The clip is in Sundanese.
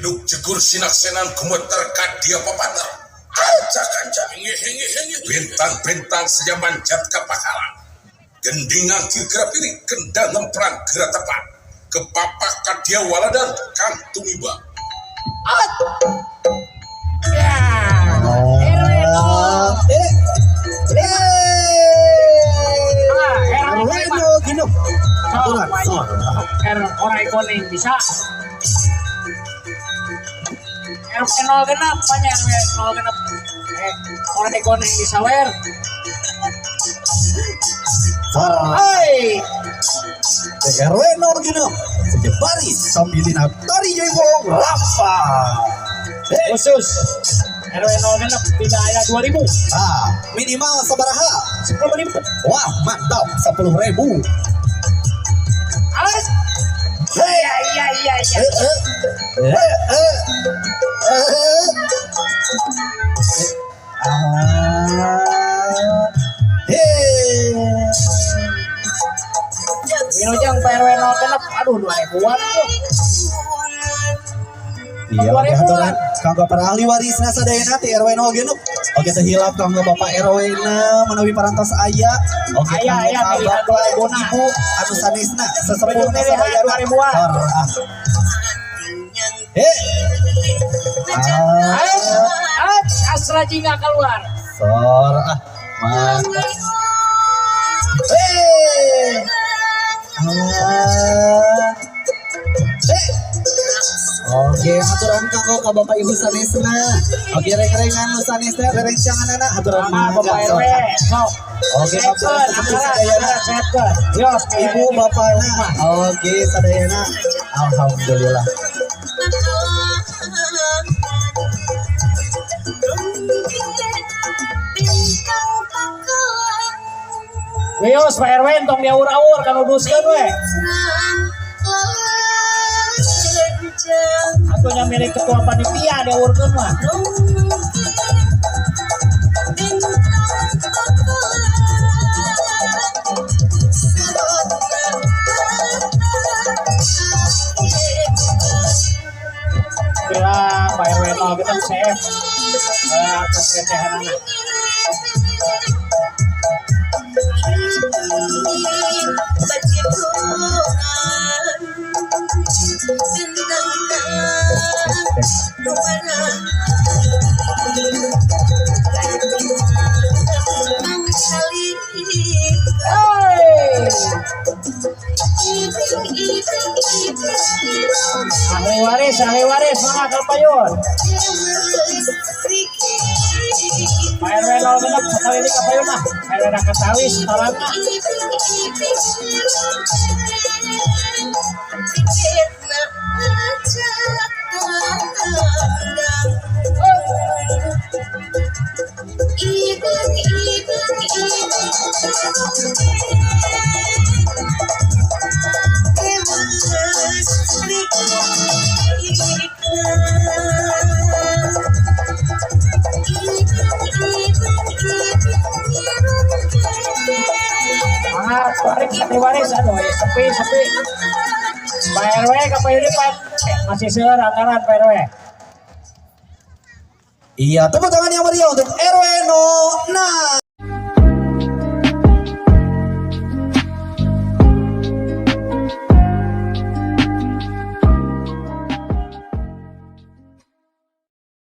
Geduk jegur sinaksenan gemeter kadia papater. Kanca-kanca. Bentang-bentang saja manjat ka pakalang. Gending ngangkir gerak piring, kendang ngemprang gerak tepat. Kepapak kadia waladan kang tumiba. Ya. RW 0. Eh, eh, Ah, RW RW lima. 0 genep. Aturan. Oh, R orai kuning bisa. RW 0 genep banyak RW 0 genep. Eh, orai kuning disawer. Sor. Hei, RW 0 genep. Seje baris sambilina tari jaipong rampa. Eh, khusus RW 0 genep tidak ada 2000. ah, minimal sabaraha? 10.000. Wah, mantap, 10.000. Alas. Hei, Iya. eh, eh, eh, eh, eh. Ah, hei. Wilujeng Pak RW 0 genep. Aduh, 2000-an tuh. Iya, Dua oke ribuan. Aturan kanggo para ahli warisna sadayana ti RW 0 genep. Oke, teu hilap kanggo Bapak RW na menawi parantos aya. Oke, Aya, kanggo aya, pilihan bapak 2000-na. ibu anu sanesna sesepuh Pilihan sadayana. 2000-an. Sor, ah. Eh. Ah, Ais, Astra Jingga keluar. Sor, ah. Mantap. Eh. Ah. Eh. Oke, aturan kanggo ka Bapak Ibu sanesna. Oke, reng-rengan nu sanesna, rerencanganana aturan Sama mangga, Bapak sok. RW. Sok. Oke, Sehatkeun, Bapak sesepuh anggaran, sadayana. anggaran, sehatkeun. Yos, Ibu bapakna. Oke, sadayana. Alhamdulillah. Wios Pak RW tong diaur-aur kan uduskeun we. Atunya milik ketua panitia diaurkeun mah. Bilang Pak RW 0 kita CF. Eh, atas recehanana. Hey! Ahli waris, mangga kapayun. Pak RW 0 genep sekali ini kapayun mah. RW na katawis talangna. Mangga balik ahli waris aduh ya, sepi sepi. Pak RW kapayun ini Pak. Eh, masih seueur anggaran Pak RW. Iya, tepuk tangan yang meriah untuk RW 06.